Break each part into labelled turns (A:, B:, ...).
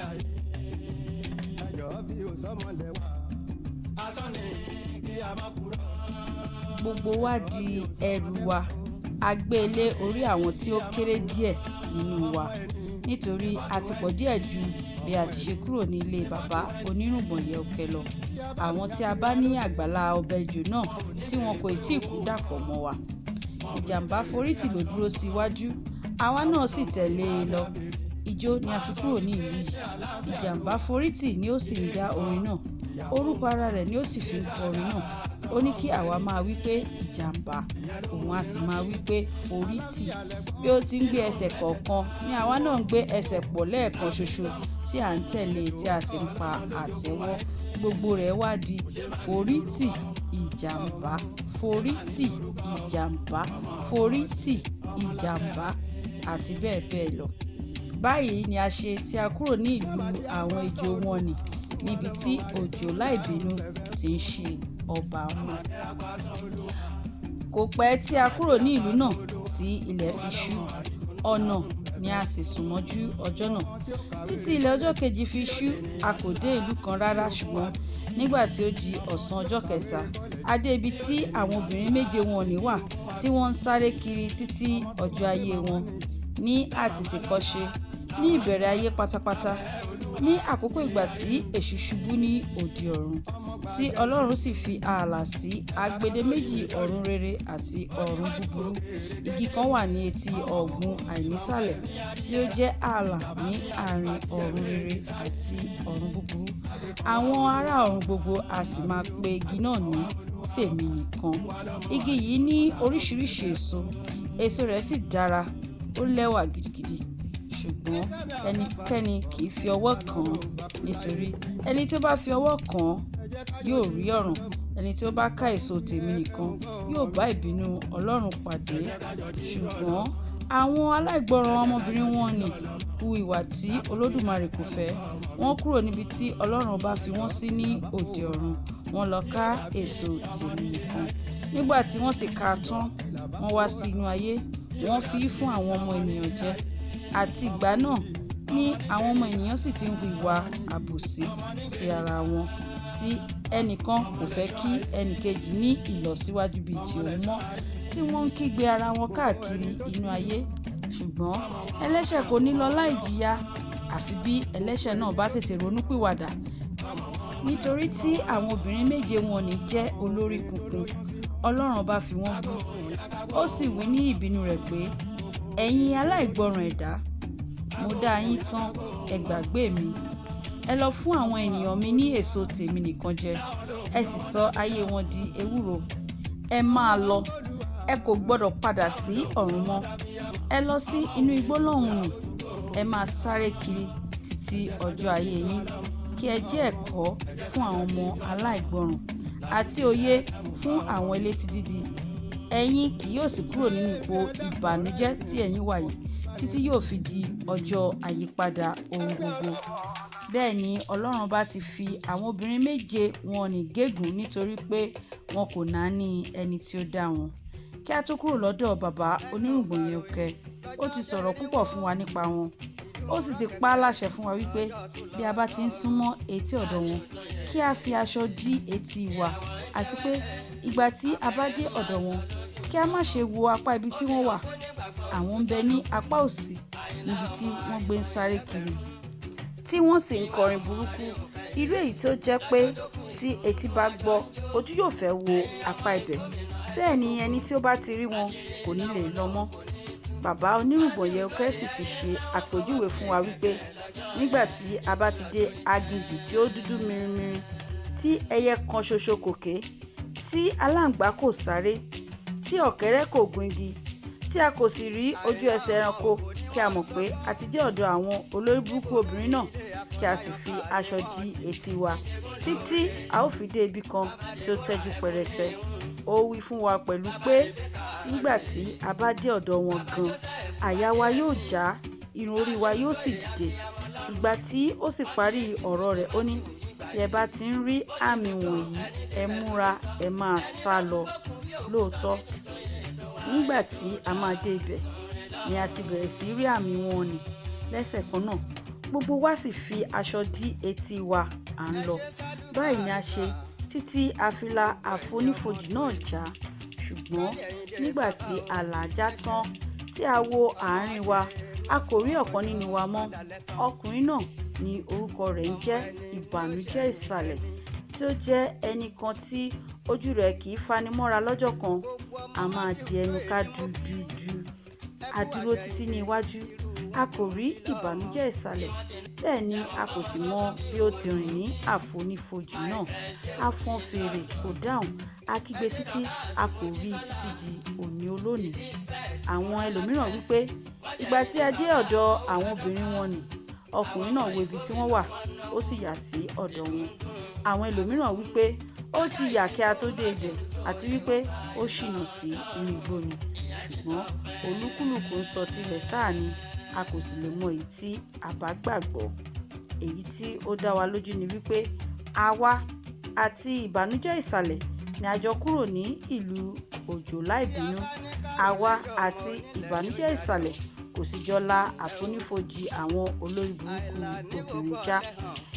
A: ayé. Ẹjọ́ bí o sọmọlẹ̀ wá. Asán ni kí a má kúrò.
B: Gbogbo wa di ẹrù wa, a gbé e lé orí àwọn tí ó kéré díẹ̀ nínú wa, nítorí a ti pọ̀ díẹ̀ ju bí a ti ṣe kúrò ní ilé bàbá onírùngbọ̀n yẹ̀ọ̀kẹ́ lọ. Àwọn tí a bá ní àgbàlá Ọbẹ̀ejò náà tí wọn kò tíì kú dàpọ̀ mọ́ wa. Ìjàm̀bá forítì ló dúró sí iwájú, àwa náà sì tẹ̀lé e lọ. Ijó ni a fi kúrò ní ìlú yìí. Ìjàm̀bá forítì ni ó sì ń dá orin náà. Orúkọ ara rẹ̀ ni ó sì fi ń kọ orin náà. Ó ní kí àwa máa wí pé ìjàm̀bá, òun a sì máa wí pé forítì. Bí ó ti ń gbé ẹsẹ̀ kọ̀ọ̀kan ni àwa náà ń gbé ẹsẹ̀ pọ̀ lẹ́ẹ̀kan ṣoṣo tí à ń tẹ̀lé e tí a sì ń pa àtẹ́wọ́. Gbogbo rẹ̀ wá di forítì ìjàm̀bá, forítì ìjàm̀bá, forítì ìjàm̀bá àti bẹ́ẹ̀ bẹ́ẹ̀ lọ. Báyìí ni a ṣe tí a kúrò ní ìlú àwọn ejò wọ̀n-ọn-nì níbi tí Òjó Láìbínú ti ń ṣe ọba wọn. Kò pẹ́ tí a kúrò ní ìlú náà tí ilẹ̀ fi ṣú. Ọ̀nà ni a sì sùn mọ́jú ọjọ́ náà. Títí ilẹ̀ ọjọ́ kejì fi ṣú, a kò dé ìlú kan rárá, ṣùgbọ́n nígbà tí ó di ọ̀sán ọjọ́ kẹta, a dé ibi tí àwọn obìnrin méje wọ̀n-ọn-nì wà tí wọ́n ń sáré kiri títí ọjọ́ ayé wọn ní àtètèkọ́ṣe ní ìbẹ̀rẹ̀ ayé pátápátá, ní àkókò ìgbà tí èṣù ṣubú ní òde ọ̀run, tí Ọlọ́run sì fi ààlà sí agbedeméjì ọ̀run rere àti ọ̀run búburú. Igi kan wà ní etí ọ̀gbun àìnísàlẹ̀ tí ó jẹ́ ààlà ní àárín ọ̀run rere àti ọ̀run búburú. Àwọn ará ọ̀run gbogbo a sì máa pe igi náà ní Tèmi nìkan. Igi yìí ní oríṣiríṣi èso, èso rẹ̀ sì dára, ó lẹ́wà gidigidi. Ṣùgbọ́n ẹnikẹ́ni kì í fi ọwọ́ kàn án, nítorí ẹni tí ó bá fi ọwọ́ kàn án yóò rí ọ̀ràn. Ẹni tí ó bá ká èso tèmi nìkan yóò bá ìbínú Ọlọ́run pàdé. Ṣùgbọ́n àwọn aláìgbọràn ọmọbìnrin wọ̀n-ọn-nì hu ìwà tí Olódùmarè kò fẹ́. Wọ́n kúrò níbi tí Ọlọ́run ọba fi wọ́n sí ní òde ọ̀run, wọ́n lọ ká èso tèmi nìkan. Nígbà tí wọ́n sì ká a tán, wọ́n wá sí inú ayé, wọ́n fi í fún àwọn ọmọ ènìyàn jẹ. Àti ìgbà náà ni àwọn ọmọ ènìyàn sì ti ń hu ìwà àbòsí sí ara wọn, tí ẹnìkan kò fẹ́ kí ẹnìkejì ní ìlọsíwájú bíi ti òun mọ́, tí wọ́n ń kígbe ara wọn káàkiri inú ayé. Ṣùgbọ́n ẹlẹ́ṣẹ̀ kò ní lọ láì jìyà, àfi bí ẹlẹ́ṣẹ̀ náà bá tètè ronúpìwàdà. Nítorí tí àwọn obìnrin méje wọ̀n-ọn-nì jẹ́ olórí kunkun, Ọlọ́run ọba fi wọ́n bú. Ó sì wí ní ìbínú rẹ̀ pé, ẹ̀yin aláìgbọràn ẹ̀dá, mo dá yín tán, ẹ gbàgbé mi. Ẹ lọ fún àwọn ènìyàn mi ní èso tèmi nìkan jẹ, ẹ sì sọ ayé wọn di ewúro. Ẹ máa lọ, ẹ kò gbọdọ̀ padà sí ọ̀run mọ́. Ẹ lọ sí inú igbó lọ́hùn-ún, ẹ máa sáré kiri títí ọjọ́ ayé yín, kí ẹ jẹ́ ẹ̀kọ́ fún àwọn ọmọ aláìgbọràn àti òye fún àwọn elétí dídi. Ẹ̀yin kì yóò sì kúrò nínú ipò ìbànújẹ́ tí ẹ̀yin wà yìí títí yóò fi di ọjọ́ àyípadà ohun gbogbo. Bẹ́ẹ̀ ni Ọlọ́run bá ti fi àwọn obìnrin méje wọ̀n-ọn-nì gégùn-ún nítorí pé wọn kò náání ẹni tí ó dá wọn. Kí a tó kúrò lọ́dọ̀ bàbá onírùngbọ̀n yẹ̀ọ̀kẹ́, ó ti sọ̀rọ̀ púpọ̀ fún wa nípa wọn. Ó sì ti pa á láṣẹ fún wa wípé bí a bá ti ń súnmọ́ etí ọ̀dọ̀ wọn, kí a fi aṣọ dí etí wa, àti pé ìgbà tí a bá dé ọ̀dọ̀ wọn, kí a má ṣe wo apá ibi tí wọ́n wà. Àwọn ń bẹ ní apá òsì níbi tí wọ́n gbé ń sáré kiri, tí wọ́n sì ń kọrin burúkú, irú èyí tí ó jẹ́ pé tí etí bá gbọ́, ojú yóò fẹ́ wo apá ibẹ̀. Bẹ́ẹ̀ ni ẹni tí ó bá ti rí wọn kò ní lè lọ mọ́. Bàbá onírùngbọ̀n yẹ̀ọ̀kẹ́ sì ti ṣe àpèjúwe fún wa wípé nígbà tí a bá ti dé aginjù tí ó dúdú mirinmirin, tí ẹyẹ kan ṣoṣo kò ké, tí aláǹgbá kò sáré, tí ọ̀kẹ́rẹ́ kò gun igi, tí a kò sì rí ojú ẹsẹ̀ ẹranko, kí a mọ̀ pé a ti dé ọ̀dọ̀ àwọn olóríburúkú obìnrin náà, kí a sì fi aṣọ dí etí wa títí a ó fi dé ibi kan tí ó tẹ́jú pẹrẹsẹ. Ó wí fún wa pẹ̀lú pé nígbà tí a bá dé ọ̀dọ̀ wọn gan-an, àyà wa yóò já, irun orí wa yóò sì dìde. Ìgbà tí ó sì parí ọ̀rọ̀ rẹ̀, ó ní, bí ẹ bá ti ń rí àmì wọ̀nyí, ẹ múra, ẹ máa sálọ. Lóòótọ́, nígbà tí a máa dé ibẹ̀ ni a ti bẹ̀rẹ̀ sí rí àmì wọ̀n-ọn-nì lẹ́sẹ̀ kan náà. Gbogbo wa sì fi aṣọ dí etí wa, à ń lọ. Báyìí ni a ṣe títí a fi la àfonífojì náà já. Ṣùgbọ́n nígbà tí a là á já tán, tí a wo àárín wa, a kò rí ọ̀kan nínú wa mọ́. Ọkùnrin náà ní orúkọ rẹ̀ ń jẹ́ Ìbànújẹ́ Ìsàlẹ̀, tí ó jẹ́ ẹnì kan tí ojú rẹ̀ kì í fanimọ́ra lọ́jọ́ kan. A máa di ẹnu ká dúdúdú. A dúró títí ní iwájú, a kò rí Ìbànújẹ́ Ìsàlẹ̀, bẹ́ẹ̀ ni a kò sì mọ bí ó ti rìn ní àfonífojì náà. A fọn fèrè, kò dáhùn. A kígbe títí, a kò rí i títí di òní olónìí. Àwọn ẹlòmíràn wí pé ìgbà tí a dé ọ̀dọ̀ àwọn obìnrin wọn nì, ọkùnrin náà wo ibi tí wọ́n wà, ó sì yà sí ọ̀dọ̀ wọn. Àwọn ẹlòmíràn wí pé ó ti yà kí a tó dé ibẹ̀, àti wípé ó ṣìnà sí inú igbó ni. Ṣùgbọ́n olúkúlùkù ń sọ tirẹ̀ sáà ni, a kò sì lè mọ èyí tí a bá gbàgbọ́. Èyí tí ó dá wa lójú ni wípé àwa àti Ìbànújẹ́ Ìsàlẹ̀ ni a jọ kúrò ní ìlú Òjò láìbínú. Àwa àti Ìbànújẹ́ Ìsàlẹ̀ kò sì jọ la àfonífojì àwọn olórí burúkú obìnrin já.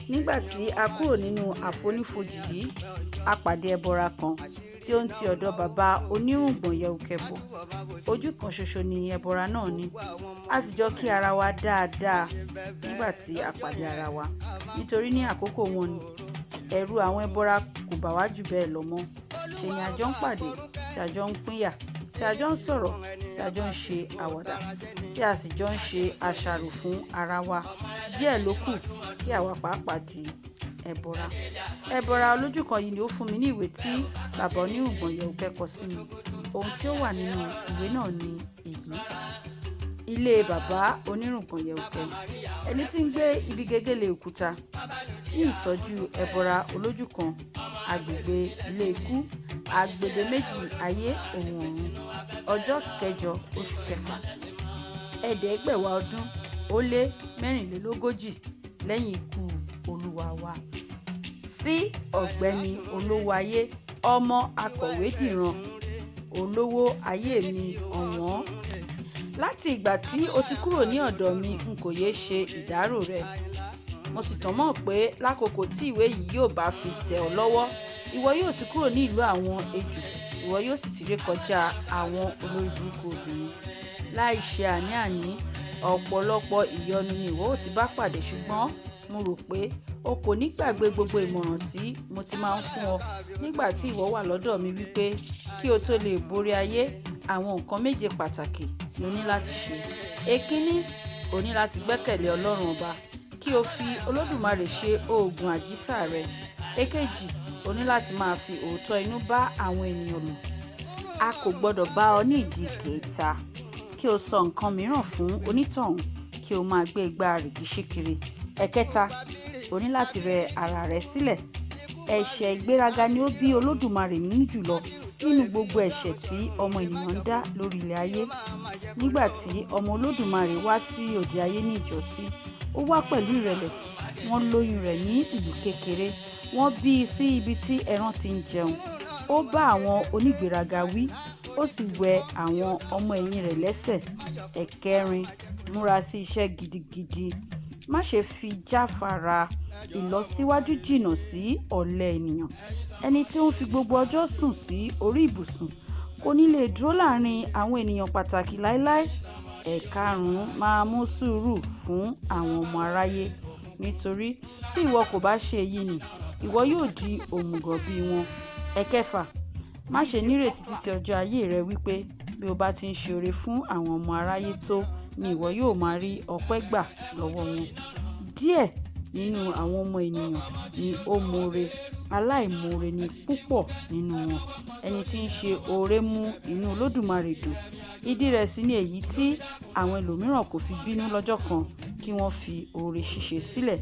B: Nígbà tí a kúrò nínú àfonífojì yìí, a pàdé ẹbọra kan tí ó ń ti ọ̀dọ̀ bàbá onírùngbọ̀n yẹ̀ùkẹ̀ bọ̀. Ojú kan ṣoṣo ni ẹbọra náà ní. A sì jọ kí ara wa dáadáa nígbà tí a pàdé ara wa. Nítorí ní àkókò wọn ni ẹ̀rù àwọn ẹbọra kò bà wá jù bẹ́ẹ̀ lọ mọ́. Ṣe ni a jọ ń pàdé, tí a jọ ń pínyà, tí a jọ ń sọ̀rọ̀, tí a jọ ń ṣe àwàdà, tí a sì jọ ń ṣe àṣàrò fún ara wa. Díẹ̀ ló kù kí àwa pàápàá di ẹbọra. Ẹbọra olójú kan yìí ni ó fún mi ní ìwé tí bàbá onírùngbọ̀n yẹ̀ùkẹ̀ kọ sí mi. Ohun tí ó wà nínú ìwé náà ni èyí. Ilé bàbá onírùngbọ̀n yẹ̀ùkẹ̀, ẹni tí ń gbé ibi gegele òkúta, ní ìtọ́jú ẹbọra olójú kan, agbègbè ilé ikú, agbede méjì ayé òun ọ̀run, ọjọ́ kẹjọ oṣù kẹfà, 1944 lẹ́yìn ikú Olúwa wa. Sí Ọ̀gbẹ́ni Olówóayé, ọmọ Akọ̀wédìran, olówó ayé mi ọ̀wọ́n. Láti ìgbà tí o ti kúrò ní ọ̀dọ̀ mi, n kò yéé ṣe ìdárò rẹ. Mo sì tún mọ̀ pé lákòókò tí ìwé yìí yóò bá fi tẹ̀ ọ́ lọ́wọ́, ìwọ yóò ti kúrò ní ìlú àwọn ejò, ìwọ yóò sì ti rékọjá àwọn olórí burúkú obìnrin. Láì ṣe àní-àní, ọ̀pọ̀lọpọ̀ ìyọnu ni ìwọ ó ti bá pàdé, ṣùgbọ́n mo rò pé o kò ní gbàgbé gbogbo ìmọ̀ràn tí mo ti máa ń fún ọ nígbà tí ìwọ wà lọ́dọ̀ mi wípé kí o tó lè borí ayé, àwọn nǹkan méje pàtàkì ni o ní láti ṣe. Èkíní, o ní láti gbẹ́kẹ̀lé Ọlọ́run Ọba, kí o fi Olódùmarè ṣe oògùn àjíṣà rẹ. Èkejì, o ní láti máa fi òótọ́ inú bá àwọn ènìyàn lò. A kò gbọdọ̀ bá ọ ní ìdí kèéta, kí o sọ nǹkan mìíràn fún onítọ̀hún, kí o máa gbé igbá rìkíṣí kiri. Ẹ̀kẹta, o ní láti rẹ ara rẹ sílẹ̀. Ẹ̀ṣẹ̀ ìgbéraga ni ó bí Olódùmarè nínú jùlọ nínú gbogbo ẹ̀ṣẹ̀ tí ọmọ ènìyàn ń dá lórí ilẹ̀ ayé. Nígbà tí ọmọ Olódùmarè wá sí òde ayé ní ìjọ́sí, ó wá pẹ̀lú ìrẹ̀lẹ̀. Wọ́n lóyún rẹ̀ ní ìlú kékeré, wọ́n bí i sí ibi tí ẹran ti ń jẹun. Ó bá àwọn onígbéraga wí, ó sì wẹ àwọn ọmọ ẹ̀yìn rẹ̀ lẹ́sẹ̀. Ẹ̀kẹrin, múra sí iṣẹ́ gidigidi. Má ṣe fi jáfara. Ìlọsíwájú jìnnà sí ọ̀lẹ ènìyàn. Ẹni tí ó ń fi gbogbo ọjọ́ sùn sí orí ibùsùn kò ní lè dúró láàrin àwọn ènìyàn pàtàkì láéláé. Ẹ̀karùn-ún, máa mú sùúrù fún àwọn ọmọ aráyé. Nítorí bí ìwọ kò bá ṣe èyí nì, ìwọ yóò di òmùgọ̀ bí wọn. Ẹ̀kẹfà, má ṣe nírètí títí ọjọ́ ayé rẹ wípé bí o bá ti ń ṣe oore fún àwọn ọmọ aráyé tó ni ìwọ yóò máa rí ọpẹ́ gbà lọ́wọ́ wọn. Díẹ̀ nínú àwọn ọmọ ènìyàn ni ó mọ̀ọ́re, aláìmoore ni púpọ̀ nínú wọn. Ẹni tí ń ṣe oore mú inú Olódùmarè dùn. Ìdí rẹ̀ sì ni èyí tí àwọn ẹlòmíràn kò fi bínú lọ́jọ́ kan kí wọ́n fi oore ṣíṣe sílẹ̀.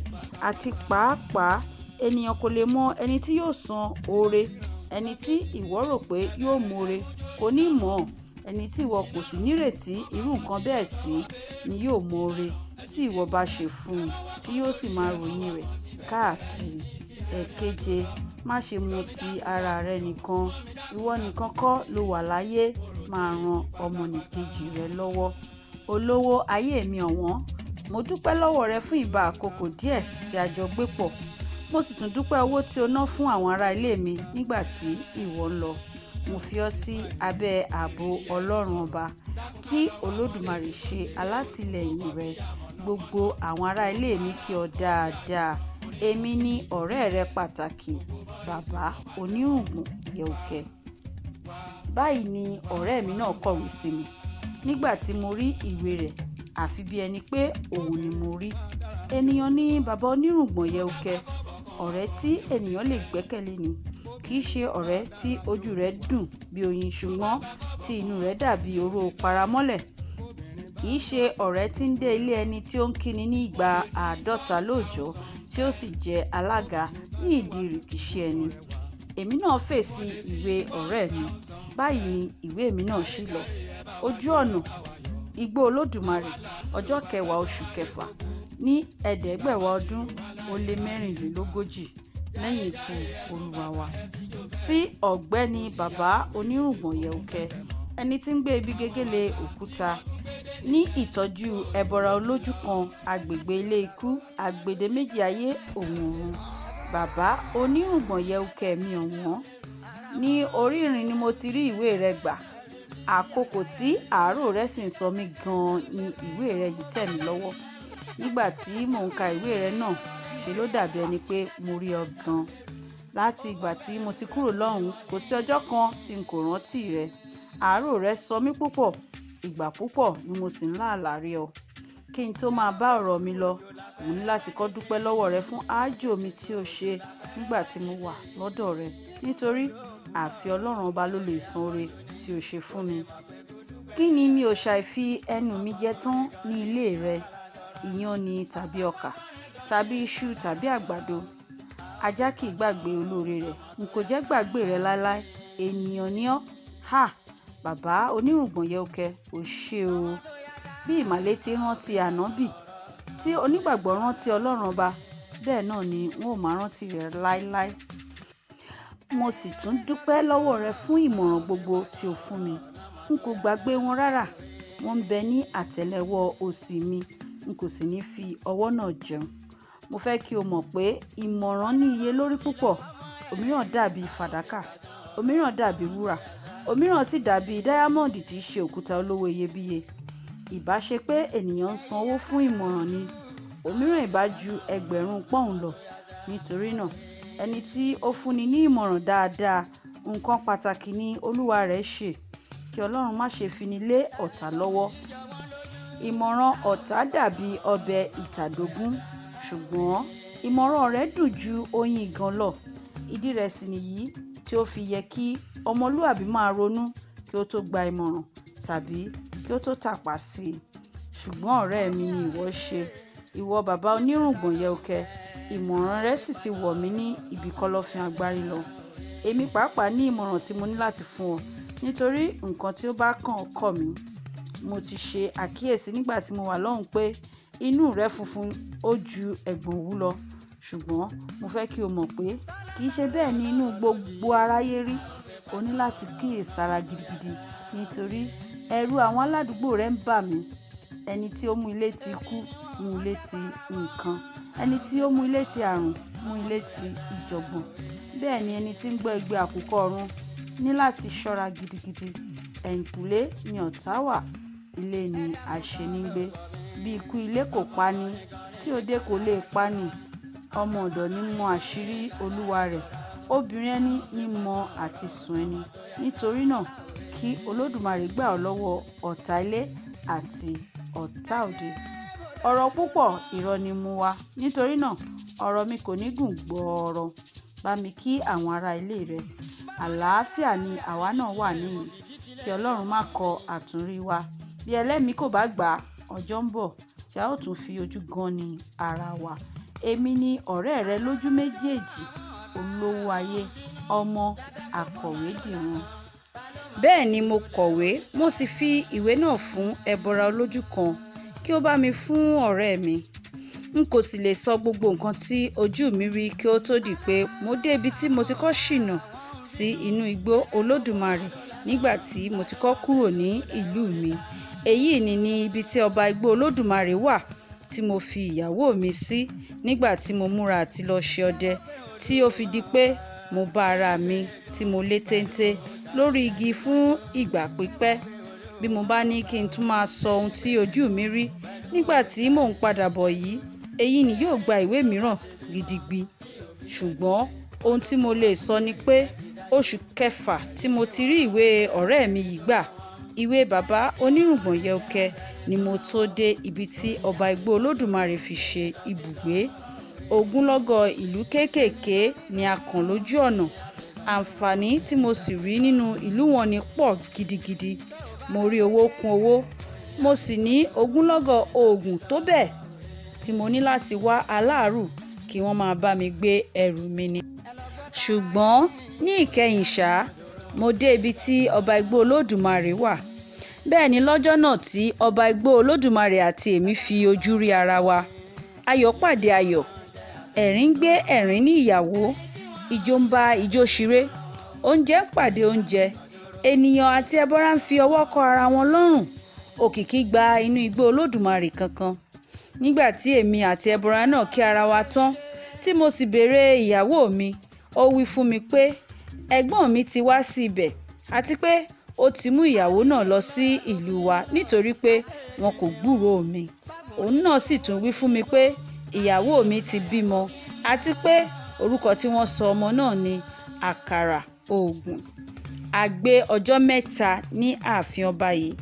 B: Àti pàápàá ènìyàn kò lè mọ ẹni tí yóò san oore. Ẹni tí ìwọ rò pé yóò mọ̀ọ́re kò ní mọ̀ ọ́. Ẹni tí ìwọ kò sì nírètí irú nǹkan bẹ́ẹ̀ sí ni yóò mọ̀ọ́re tí ìwọ bá ṣe fún un, tí yóò sì máa ròyìn rẹ̀ káàkiri. Ẹ̀keje, má ṣe mu ti ara rẹ nìkan. Ìwọ nìkan kọ́ ló wà láyé, máa ran ọmọnìkejì rẹ lọ́wọ́. Olówó ayé mi ọ̀wọ́n, Mo dúpẹ́ lọ́wọ́ rẹ fún ìbá àkókò díẹ̀ tí a jọ gbé pọ̀. Mo sì tún dúpẹ́ owó tí o ná fún àwọn ará ilé mi nígbà tí ìwọ ń lọ. Mo fi ọ́ sí abẹ́ ààbò Ọlọ́run ọba. Kí Olódùmarè ṣe alátìlẹ́yìn rẹ. Gbogbo àwọn ará ilé mi kí ọ dáadáa. Èmi ni ọ̀rẹ́ rẹ pàtàkì, bàbá onírùngbọ̀n Yẹ̀ùkẹ́. Báyìí ni ọ̀rẹ́ mi náà kọ̀wé sí mi. Nígbà tí mo rí ìwé rẹ̀, àfi bí ẹni pé òun ni mo rí. Ènìyàn ní bàbá onírùngbọ̀n Yẹ̀ùkẹ́. Ọ̀rẹ́ tí ènìyàn lè gbẹ́kẹ̀lé ni. Kì í ṣe ọ̀rẹ́ tí ojú rẹ̀ dùn bí oyin ṣùgbọ́n tí inú rẹ̀ dàbí oró paramọ́lẹ̀. Kì í ṣe ọ̀rẹ́ tí ń dé ilé ẹni tí ó ń kíni ní ìgbà 50 lóòjọ́ tí ó sì jẹ́ alága ní ìdí rìkíṣí ẹni. Èmi náà fèsì ìwé ọ̀rẹ́ mi. Báyìí ni ìwé mi náà ṣe lọ. Ojú ọ̀nà, igbó Olódùmarè, ọjọ́ kẹwàá oṣù kẹfà ní 1944 lẹ́yìn ikú Olúwa wa. Sí ọ̀gbẹ́ni bàbá onírùngbọ̀n Yẹ̀ùkẹ́, ẹni tí ń gbé ibi gegele òkúta ní ìtọ́jú ẹbọra olójú kan agbègbè ilé ikú agbede méjì ayé òun ọ̀run. Bàbá onírùngbọ̀n Yẹ̀ùkẹ́ mi ọ̀wọ́n. Ní orí ìrìn ni mo ti rí ìwé rẹ gbà. Àkókò tí àárò rẹ sì ń sọ mí gan-an ni ìwé rẹ yìí tẹ̀ mí lọ́wọ́. Nígbà tí mò ń ka ìwé rẹ náà, ṣe ló dàbí ẹni pé mo rí ọ gan-an. Láti ìgbà tí mo ti kúrò lọ́hùn, kò sí ọjọ́ kan tí n kò rántí rẹ. Àárò rẹ sọ mí púpọ̀, ìgbà púpọ̀ ni mo sì ń lá àlá rí ọ. Kí n tó máa bá ọ̀rọ̀ mi lọ, mo ní láti kọ́ dúpẹ́ lọ́wọ́ rẹ fún aájò mi tí o ṣe nígbà tí mo wà lọ́dọ̀ rẹ. Nítorí àfi Ọlọ́run ọba ló lè san oore tí o ṣe fún mi. Kí ni mi ò ṣàì fi ẹnu mi jẹ tán ní ilé rẹ? Iyán ni tàbí ọkà, tàbí iṣu tàbí àgbàdo. Ajá kì í gbàgbé olóore rẹ̀. N kò jẹ́ gbàgbé rẹ láéláé. Ènìyàn ni ọ́. Ha! Bàbá onírùngbọ̀n Yẹ̀ùkẹ́, o ṣé o. Bí ìmàle ti rántí ànábì, tí onígbàgbọ́ rántí Ọlọ́run ọba, bẹ́ẹ̀ náà ni n ó máa rántí rẹ láéláé. Mo sì tún dúpẹ́ lọ́wọ́ rẹ fún ìmọ̀ràn gbogbo tí o fún mi. N kò gbàgbé wọn rárá. Wọ́n ń bẹ ní àtẹ́lẹwọ́ òsì mi. N kò sì ní fi ọwọ́ náà jẹun. Mo fẹ́ kí o mọ̀ pé ìmọ̀ràn ní iye lórí púpọ̀. Òmíràn dàbí fàdákà, òmíràn dàbí wúrà, òmíràn sì dàbí dáyámọ́ǹdì tí í ṣe òkúta olówó iyebíye. Ìbá ṣe pé ènìyàn ń san owó fún ìmọ̀ràn ni, òmíràn ìbá ju 1,000 pọ́ùn lọ. Nítorí náà, ẹni tí ó fúnni ní ìmọ̀ràn dáadáa, nǹkan pàtàkì ni Olúwa rẹ̀ ṣe. Kí Ọlọ́run má ṣe fini lé ọ̀tá lọ́wọ́. Ìmọ̀ràn ọ̀tá dàbí ọbẹ̀ ìtàdógún, ṣùgbọ́n ìmọ̀ràn rẹ̀ dùn ju oyin ìgàn lọ. Ìdí rẹ̀ sì nìyí tí ó fi yẹ kí ọmọlúàbí máa ronú kí ó tó gba ìmọ̀ràn tàbí kí ó tó tàpá sí i. Ṣùgbọ́n ọ̀rẹ́ mi ni ìwọ ṣe. Ìwọ bàbá onírùngbọ̀n Yẹ̀ùkẹ́, ìmọ̀ràn rẹ sì ti wọ̀ mí ní ibi kọ́lọ́fín agbárí lọ. Èmi pàápàá ní ìmọ̀ràn tí mo ní láti fún ọ, nítorí nǹkan tí ó bá kàn ọ́ kàn mí. Mo ti ṣe àkíyèsí nígbà tí mo wà lọ́hùn pé inú rẹ funfun ó ju ẹ̀gbọ̀n òwú lọ. Ṣùgbọ́n mo fẹ́ kí o mọ̀ pé kì í ṣe bẹ́ẹ̀ ni inú gbogbo aráyé rí. O ní láti kíyèsára gidigidi nítorí ẹ̀rù àwọn aládùúgbò rẹ ń bà mí. Ẹni tí ó mú ilé ti ikú, mú ilé ti nǹkan. Ẹni tí ó mú ilé ti àrùn, mú ilé ti ìjọ̀gbọ̀n. Bẹ́ẹ̀ ni ẹni tí ń gbọ́ igbe àkùkọ ọ̀run ní láti ṣọ́ra gidigidi. Ẹ̀yìnkùlé ni ọ̀tá wà, ilé ni àṣenígbé. Bí ikú ilé kò pani, tí òde kò lè pani. Ọmọ ọ̀dọ̀ ní mọ àṣírí olúwa rẹ̀. Obìnrin ẹni ní mọ àti sùn ẹni. Nítorí náà, kí Olódùmarè gbà ọ́ lọ́wọ́ ọ̀tá ilé àti ọ̀tá òde. Ọ̀rọ̀ púpọ̀ irọ́ ni mú wá. Nítorí náà, ọ̀rọ̀ mi kò ní gùn gbọọrọ. Bá mi kí àwọn ará ilé rẹ. Àlàáfíà ni àwa náà wà níhìn. Kí Ọlọ́run má kọ àtúnrí wa. Bí ẹlẹ́mìí kò bá gbà, ọjọ́ ń bọ̀ tí a ó tún fi ojú gan ní ara wa. Èmi ni ọ̀rẹ́ rẹ lójú méjèèjì, olówó ayé, ọmọ akọ̀wé dìran. Bẹ́ẹ̀ ni mo kọ̀wé, mo sì fi ìwé náà fún ẹbọra olójú kan kí ó bá mi fún ọ̀rẹ́ mi. N kò sì lè sọ gbogbo nǹkan tí ojú mi rí kí ó tó di pé mo dé ibi tí mo ti kọ́ ṣìnà sí inú igbó Olódùmarè nígbà tí mo ti kọ́ kúrò ní ìlú mi. Èyí ni ní ibi tí ọba igbó Olódùmarè wà. tí mo fi ìyàwó mi sí nígbà tí mo múra àti lọ ṣe ọdẹ, tí ó fi di pé mo bá ara mi tí mo lé téńté lórí igi fún ìgbà pípẹ́. Bí mo bá ní kí n tún máa sọ ohun tí ojú mi rí nígbà tí mò ń padà bọ̀ yìí, èyí ni yóò gba ìwé mìíràn gidigbi. Ṣùgbọ́n ohun tí mo lè sọ ni pé oṣù kẹfà tí mo ti rí ìwé ọ̀rẹ́ mi yìí gbà, ìwé bàbá onírùngbọ̀n yẹ̀ọ̀kẹ́, ni mo tó dé ibi tí ọba igbó Olódùmarè fi ṣe ibùgbé. Ogunlọ́gọ̀ ìlú kéékèèké ni a kàn lójú ọ̀nà. Àǹfààní tí mo sì rí nínú ìlú wọn ní pọ̀ gidigidi. Mo rí owó kún owó, mo sì ní ogunlọ́gọ̀ oògùn tó bẹ́ẹ̀ tí mo ní láti wá aláàárù kí wọ́n máa bá mi gbé ẹrù mi ni. Ṣùgbọ́n ní ìkẹyìn ṣá, mo dé ibi tí ọba igbó Olódùmarè wà. Bẹ́ẹ̀ ni lọ́jọ́ náà tí ọba igbó Olódùmarè àti èmi fi ojú rí ara wa. Ayọ̀ pàdé ayọ̀, ẹ̀rín gbé ẹ̀rín ní ìyàwó, ijó ń bá ijó ṣeré, oúnjẹ ń pàdé oúnjẹ, ènìyàn àti ẹbọra ń fi ọwọ́ kọ́ ara wọn lọ́rùn. Òkìkí gba inú igbó Olódùmarè kankan. Nígbà tí èmi àti ẹbọra náà kí ara wa tán, tí mo sì béèrè ìyàwó mi, ó wí fún mi pé ẹ̀gbọ́n mi ti wá sí ibẹ̀ àti pé ó ti mú ìyàwó náà lọ sí ìlú wa nítorí pé wọn kò gbúròó mi. Òun náà sì tún wí fún mi pé ìyàwó mi ti bímọ àti pé orúkọ tí wọ́n sọ ọmọ náà ni Àkàrà Ògùn. A gbé ọjọ́ mẹ́ta ní ààfin ọba yìí.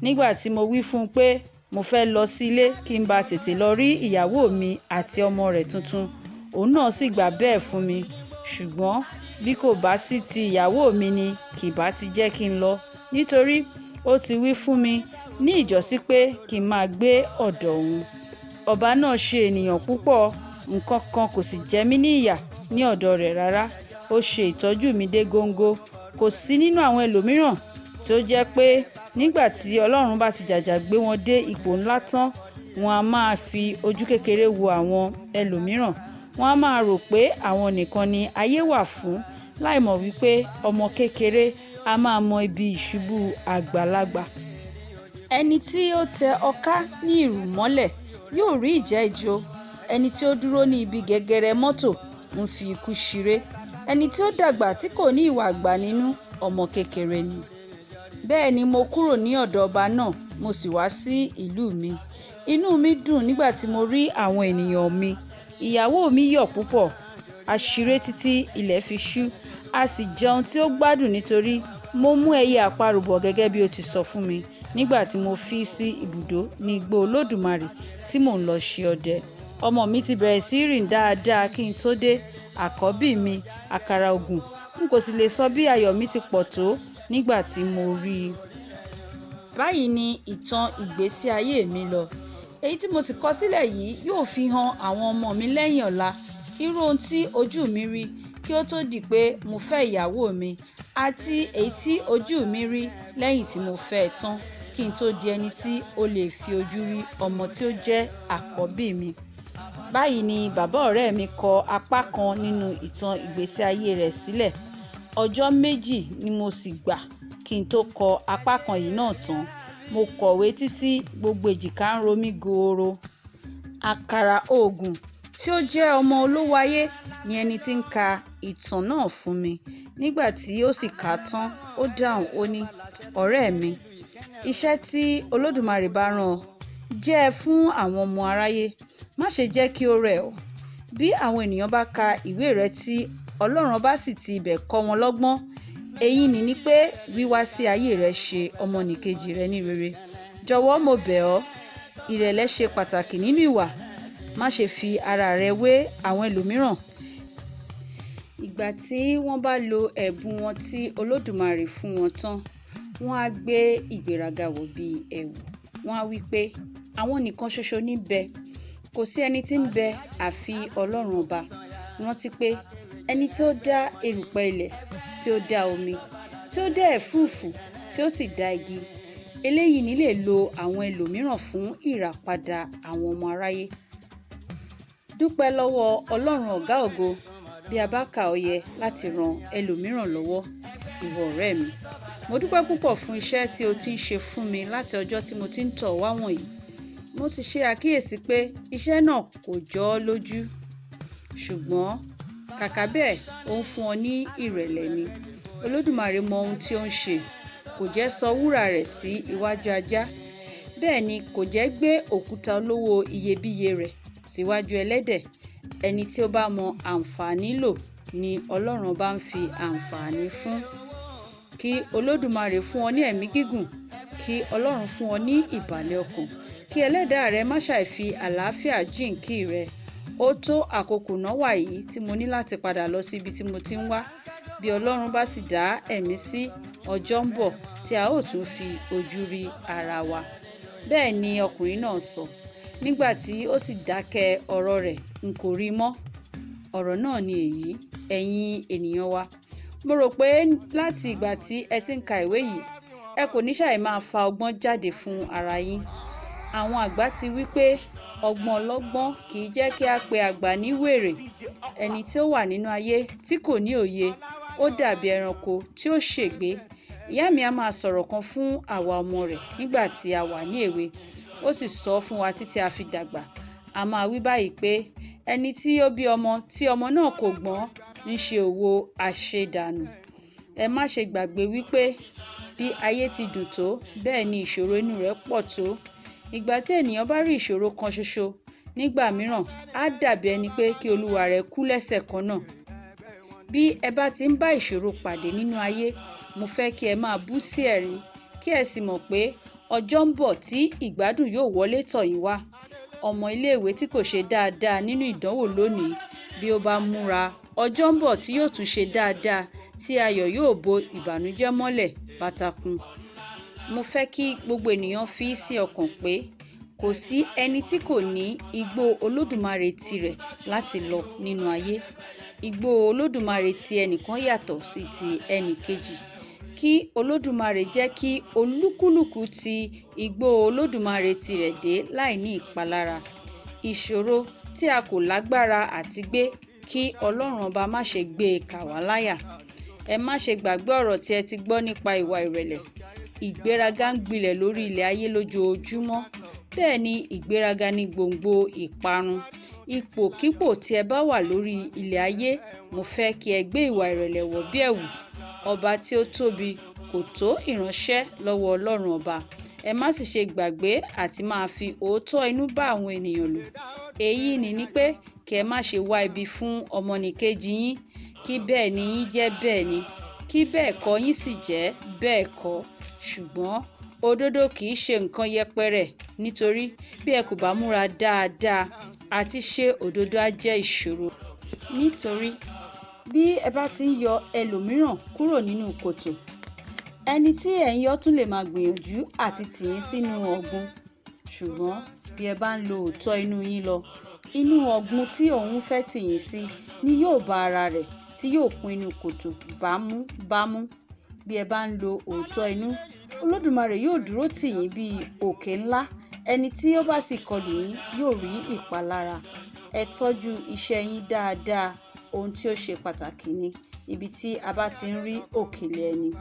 B: Nígbà tí mo wí fún un pé mo fẹ́ lọ sí ilé kí n bá tètè lọ rí ìyàwó mi àti ọmọ rẹ̀ tuntun, òun náà sì gbà bẹ́ẹ̀ fún mi. Ṣùgbọ́n bí kò bá sí ti ìyàwó mi ni kì bá ti jẹ́ kí n lọ, nítorí ó ti wí fún mi ní ìjọ́sí pé kí n máa gbé ọ̀dọ̀ òun. Ọba náà ṣe ènìyàn púpọ̀, nǹkan kan kò sì jẹ mí ní ìyà ní ọ̀dọ̀ rẹ̀ rárá. Ó ṣe ìtọ́jú mi dé góńgó. Kò sí nínú àwọn ẹlòmíràn tí ó jẹ́ pé nígbà tí Ọlọ́run bá ti jàjà gbé wọn dé ipò ńlá tán, wọn a máa fi ojú kékeré wo àwọn ẹlòmíràn. Wọn a máa rò pé àwọn nìkan ni ayé wà fún, láìmọ̀ wípé ọmọ kékeré a máa mọ ibi ìṣubú àgbàlagbà. Ẹni tí ó tẹ ọká ní ìrù mọ́lẹ̀ yóò rí ìjẹ ijó. Ẹni tí ó dúró ní ibi gẹgẹrẹ mọ́tò ń fi ikú ṣeré. Ẹni tí ó dàgbà tí kò ní ìwà àgbà nínú, ọmọ kékeré ni. Bẹ́ẹ̀ ni mo kúrò ní ọ̀dọ̀ ọba náà, mo sì wá sí ìlú mi. Inú mi dùn nígbà tí mo rí àwọn ènìyàn mi. Ìyàwó mi yọ̀ púpọ̀. A ṣeré títí ilẹ̀ fi ṣú, a sì jẹun tí ó gbádùn nítorí mo mú ẹyẹ àparò bọ̀ gẹ́gẹ́ bí ó ti sọ fún mi nígbà tí mo fi sí ibùdó ní igbó Olódùmarè tí mò ń lọ ṣe ọdẹ. Ọmọ mi ti bẹ̀rẹ̀ sí rìn dáadáa kí n tó dé. Àkọ́bí mi, Àkàrà Ògùn, n kò sì lè sọ bí ayọ̀ mi ti pọ̀ tó nígbà tí mo rí i. Báyìí ni ìtàn ìgbésí ayé mi lọ. Èyí tí mo sì kọ sílẹ̀ yìí yóò fi hàn àwọn ọmọ mi lẹ́yìn ọ̀la irú ohun tí ojú mi rí kí ó tó di pé mo fẹ́ ìyàwó mi, àti èyí tí ojú mi rí lẹ́yìn tí mo fẹ́ ẹ tán kí n tó di ẹni tí ó lè fi ojú rí ọmọ tí ó jẹ́ àkọ́bí mi. Báyìí ni bàbá ọ̀rẹ́ mi kọ apá kan nínú ìtàn ìgbésí ayé rẹ̀ sílẹ̀. Ọjọ́ méjì ni mo sì gbà kí n tó kọ apá kan yìí náà tán. Mo kọ̀wé títí gbogbo èjìká ń ro mí gooro. Àkàrà Ògùn tí ó jẹ́ ọmọ olówó ayé ni ẹni tí ń ka ìtàn náà fún mi. Nígbà tí ó sì kà á tán, ó dáhùn ó ní, "Ọ̀rẹ́ mi, iṣẹ́ tí Olódùmarè bá rán ọ, jẹ́ ẹ fún àwọn ọmọ aráyé. Má ṣe jẹ́ kí ó rẹ̀ ọ́. Bí àwọn ènìyàn bá ka ìwé rẹ tí Ọlọ́run bá sì ti ibẹ̀ kọ́ wọn lọ́gbọ́n, èyí ni pé wíwá sí ayé rẹ ṣe ọmọnìkejì rẹ ní rere. Jọ̀wọ́ mo bẹ̀ ọ́, ìrẹ̀lẹ̀ ṣe pàtàkì nínú ìwà. Má ṣe fi ara rẹ wé àwọn ẹlòmíràn. Ìgbà tí wọ́n bá lo ẹ̀bùn wọn tí Olódùmarè fún wọn tán, wọ́n á gbé ìgbéraga wọ̀ bí ẹ̀wù. Wọ́n á wí pé àwọn nìkan ṣoṣo ní bẹ. Kò sí ẹni tí ń bẹ àfi Ọlọ́run ọba. Rántí pé ẹni tí ó dá erùpẹ̀ ilẹ̀, tí ó dá omi, tí ó dá ẹ̀fúùfù, tí ó sì dá igi, eléyìí ní lè lo àwọn ẹlòmíràn fún ìràpadà àwọn ọmọ aráyé. Dúpẹ́ lọ́wọ́ Ọlọ́run ọ̀gá ògo bí a bá kà ọ́ yẹ láti ran ẹlòmíràn lọ́wọ́, ìwọ ọ̀rẹ́ mi. Mo dúpẹ́ púpọ̀ fún iṣẹ́ tí o ti ń ṣe fún mi láti ọjọ́ tí mo ti ń tọ̀ wá wọ̀nyí. Mo sì ṣe àkíyèsí pé iṣẹ́ náà kò jọ ọ́ lójú, ṣùgbọ́n kàkà bẹ́ẹ̀, ó ń fún ọ ní ìrẹ̀lẹ̀ ni. Olódùmarè mọ ohun tí ó ń ṣe, kò jẹ́ sọ wúrà rẹ̀ sí iwájú ajá, bẹ́ẹ̀ ni kò jẹ́ gbé òkúta olówó iyebíye rẹ̀ síwájú ẹlẹ́dẹ̀. Ẹni tí ó bá mọ àǹfààní lò ni Ọlọ́run bá ń fi àǹfààní fún. Kí Olódùmarè fún ọ ní ẹ̀mí gígùn, kí Ọlọ́run fún ọ ní ìbàlẹ̀ ọkàn, kí ẹlẹ́dàá rẹ má ṣàì fi àlàáfíà jíǹkí rẹ. Ó tó àkókò náà wàyí tí mo ní láti padà lọ sí ibi tí mo ti ń wá. Bí Ọlọ́run bá sì dá ẹ̀mí sí, ọjọ́ ń bọ̀ tí a ó tún fi ojú rí ara wa. Bẹ́ẹ̀ ni ọkùnrin náà sọ. Nígbà tí ó sì dákẹ́ ọ̀rọ̀ rẹ̀, n kò rí mọ́. Ọ̀rọ̀ náà ni èyí, ẹ̀yin ènìyàn wa. Mo rò pé láti ìgbà tí ẹ ti ń ka ìwé yìí, ẹ kò ní ṣàì máa fa ọgbọ́n jáde fún ara yín. Àwọn àgbà ti wí pé ọgbọ́n ọlọ́gbọ́n kì í jẹ́ kí a pe àgbà ní wèrè. Ẹni tí ó wà nínú ayé tí kò ní òye, ó dàbí ẹranko tí ó ṣègbé. Ìyá mi a máa sọ̀rọ̀ kan fún àwa ọmọ rẹ̀ nígbà tí a wà ní èwe. Ó sì sọ fún wa títí a fi dàgbà. A máa wí báyìí pé ẹni tí ó bí ọmọ tí ọmọ náà kò gbọ́n ń ṣe òwò àṣedànù. Ẹ má ṣe gbàgbé wípé bí ayé ti dùn tó, bẹ́ẹ̀ ni ìṣòro inú rẹ̀ pọ̀ tó. Ìgbà tí ènìyàn bá rí ìṣòro kan ṣoṣo, nígbà mìíràn á dàbí ẹni pé kí olúwa rẹ̀ kú lẹ́sẹ̀ kan náà. Bí ẹ bá ti ń bá ìṣòro pàdé nínú ayé, mo fẹ́ kí ẹ máa bú sí ẹ̀rín, kí ẹ sì mọ̀ pé ọjọ́ ń bọ̀ tí ìgbádùn yóò wọlé tọ̀ yín wá. Ọmọ ilé ìwé tí kò ṣe dáadáa nínú ìdánwò lónìí, bí ó bá múra, ọjọ́ ń bọ̀ tí yóò tún ṣe dáadáa, tí ayọ̀ yóò bo ìbànújẹ́ mọ́lẹ̀ bátakú. Mo fẹ́ kí gbogbo ènìyàn fi sí ọkàn pé kò sí ẹni tí kò ní igbó Olódùmarè tirẹ̀ láti lọ nínú ayé. Igbó Olódùmarè ti ẹnìkan yàtọ̀ sí ti ẹnì kejì. Kí Olódùmarè jẹ́ kí olúkúlùkù ti igbó Olódùmarè tirẹ̀ dé láìní ìpalára. Ìṣòro tí a kò lágbára àti gbé, kí Ọlọ́run ọba má ṣe gbé e kà wá láyà. Ẹ má ṣe gbàgbé ọ̀rọ̀ tí ẹ ti gbọ́ nípa ìwà ìrẹ̀lẹ̀. Ìgbéraga ń gbilẹ̀ lórí ilẹ̀ ayé lójoojúmọ́. Bẹ́ẹ̀ ni ìgbéraga ní gbòǹgbò ìparun. Ipòkípò tí ẹ bá wà lórí ilẹ̀ ayé, mo fẹ́ kí ẹ gbé ìwà ìrẹ̀lẹ̀ wọ̀ bí ẹ̀wù. Ọba tí ó tóbi kò tó ìránṣẹ́ lọ́wọ́ Ọlọ́run ọba. Ẹ má sì ṣe gbàgbé àti máa fi òótọ́ inú bá àwọn ènìyàn lò. Èyí ni pé kí ẹ má ṣe wá ibi fún ọmọnìkejì yín, kí bẹ́ẹ̀ ni yín jẹ́ bẹ́ẹ̀ ni, kí bẹ́ẹ̀ kọ́ yín sì jẹ́ bẹ́ẹ̀ kọ́. Ṣùgbọ́n òdodo kì í ṣe nǹkan yẹpẹrẹ, nítorí bí ẹ kò bá múra dáadáa àti ṣe òdodo á jẹ́ ìṣòro. Nítorí bí ẹ bá ti ń yọ ẹlòmíràn kúrò nínú kòtò, ẹni tí ẹ̀ ń yọ tún lè máa gbìyànjú àti tì yín sínú ọ̀gbun. Ṣùgbọ́n bí ẹ bá ń lo òótọ́ inú yín lọ, inú ọ̀gbun tí òun fẹ́ tì yín sí ni yóò bá ara rẹ̀ tí yóò kún inú kòtò bámúbámú. Bí ẹ bá ń lo òótọ́ inú, Olódùmarè yóò dúró tì yín bí òkè ńlá. Ẹni tí ó bá sì kọlù yín yóò rí ìpalára. Ẹ tọ́jú iṣẹ́ yín dáadáa, ohun tí ó ṣe pàtàkì ni ibi tí a bá ti ń rí òkèlè ẹni.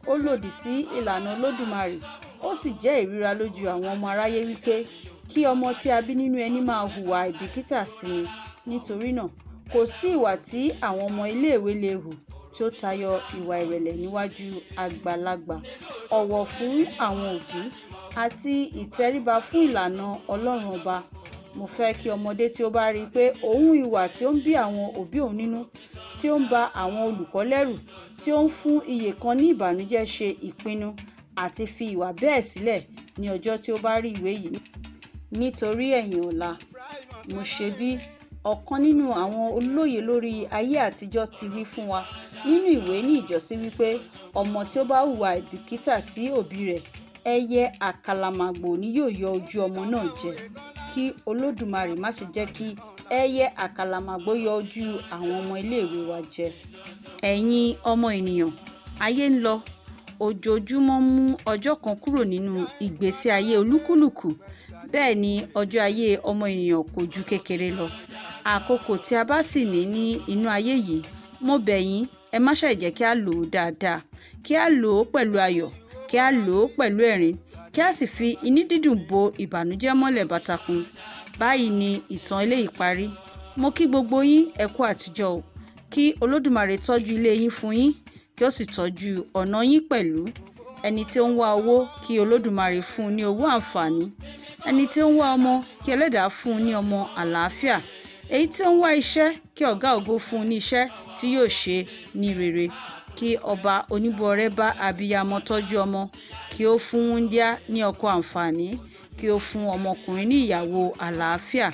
B: Ó lòdì sí ìlànà Olódùmarè, ó sì jẹ́ ìríra lójú àwọn ọmọ aráyé wípé kí ọmọ tí a bí nínú ẹni máa hùwà àìbìkítà sí ni. Nítorí náà, kò sí ìwà tí àwọn ọmọ ilé ìwé lè hù tí ó tayọ ìwà ìrẹ̀lẹ̀ níwájú àgbàlagbà, ọ̀wọ̀ fún àwọn òbí, àti ìtẹríba fún ìlànà Ọlọ́run ọba. Mo fẹ́ kí ọmọdé tí ó bá rí i pé òun ìwà tí ó ń bí àwọn òbí òun nínú, tí ó ń ba àwọn olùkọ́ lẹ́rù, tí ó ń fún iye kan ní ìbànújẹ́ ṣe ìpinnu àti fi ìwà bẹ́ẹ̀ sílẹ̀ ní ọjọ́ tí ó bá rí ìwé yìí. Nítorí ẹ̀yìn ọ̀la, mo ṣe bí ọ̀kan nínú àwọn olóye lórí ayé àtijọ́ ti wí fún wa nínú ìwé ní ìjọ́sí wípé ọmọ tí ó bá hùwà àìbìkítà sí òbí rẹ̀, ẹyẹ àkàlàmàgbò ni yóò yọ ojú ọmọ náà jẹ. Kí Olódùmarè má ṣe jẹ́ kí ẹyẹ àkàlàmàgbò yọ ojú àwọn ọmọ ilé ìwé wa jẹ. Ẹ̀yin ọmọ ènìyàn, ayé ń lọ, ojoojúmọ́ ń mú ọjọ́ kan kúrò nínú ìgbésí ayé olúkúlùkù. Bẹ́ẹ̀ ni ọjọ́ ayé ọmọ ènìyàn kò ju kékeré lọ. Àkókò tí a bá sì ní ní inú ayé yìí, mo bẹ̀ yín, ẹ má ṣàì jẹ́ kí á lò ó dáadáa, kí á lò ó pẹ̀lú ayọ̀, kí á lò ó pẹ̀lú ẹ̀rín. Kí a sì fi inú dídùn bo ìbànújẹ́ mọ́lẹ̀ bátakùn. Báyìí ni ìtàn eléyìí parí. Mo kí gbogbo yín, ẹ kú àtijọ́ o. Kí Olódùmarè tọ́jú ilé yín fún yín, kí ó sì tọ́jú ọ̀nà yín pẹ̀lú. Ẹni tí ó ń wá owó, kí Olódùmarè fún un ní owó àǹfààní. Ẹni tí ó ń wá ọmọ, kí Ẹlẹ́dàá fún un ní ọmọ àlàáfíà. Èyí tí ó ń wá iṣẹ́, kí Ọ̀gá ògo fún un ní iṣẹ́ tí yóò ṣe ní rere. Kí ọba oníbuọrẹ bá abiyamọ tọ́jú ọmọ, kí ó fún wúńdíá ní ọkọ àǹfààní, kí ó fún ọmọkùnrin ní ìyàwó àlàáfíà.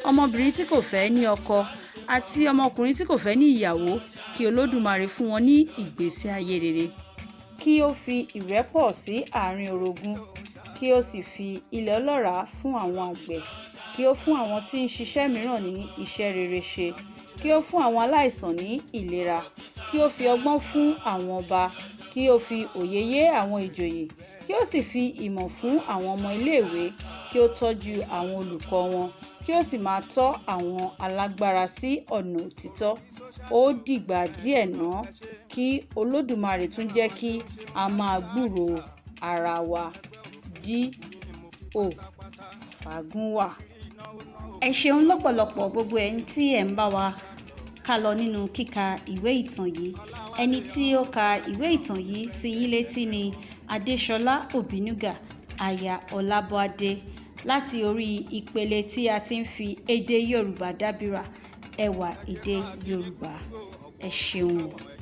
B: Ọmọbìnrin tí kò fẹ́ ní ọkọ àti ọmọkùnrin tí kò fẹ́ ní ìyàwó, kí Olódùmarè fún wọn ní ìgbésí ayé rere. Kí ó fi ìrẹ́pọ̀ sí àárín orogún, kí ó sì fi ilẹ̀ ọlọ́ràá fún àwọn àgbẹ̀. Kí ó fún àwọn tí ń ṣiṣẹ́ mìíràn ní iṣẹ́ rere ṣe, kí ó fún àwọn aláìsàn ní ìlera, kí ó fi ọgbọ́n fún àwọn ọba, kí ó fi òye yé àwọn ìjòyè, kí ó sì fi ìmọ̀ fún àwọn ọmọ iléèwé, kí ó tọ́jú àwọn olùkọ́ wọn, kí ó sì máa tọ́ àwọn alágbára sí ọ̀nà òtítọ́. Ó dìgbà díẹ̀ ná, kí Olódùmarè tún jẹ́ kí a máa gbúròó ara wa. D. O. Fágúnwà. Ẹ ṣeun lọ́pọ̀lọpọ̀ gbogbo ẹ̀yin tí ẹ̀ ń bá wa ká lọ nínú kíka ìwé ìtàn yìí. Ẹni tí ó ka ìwé ìtàn yìí sí yín létí ni Adéṣọlá Òbínúgà, aya Ọlábọ́adé, láti orí ìpele tí a ti ń fi èdè Yorùbá dábìrà ẹwà èdè Yorùbá. Ẹ ṣeun o.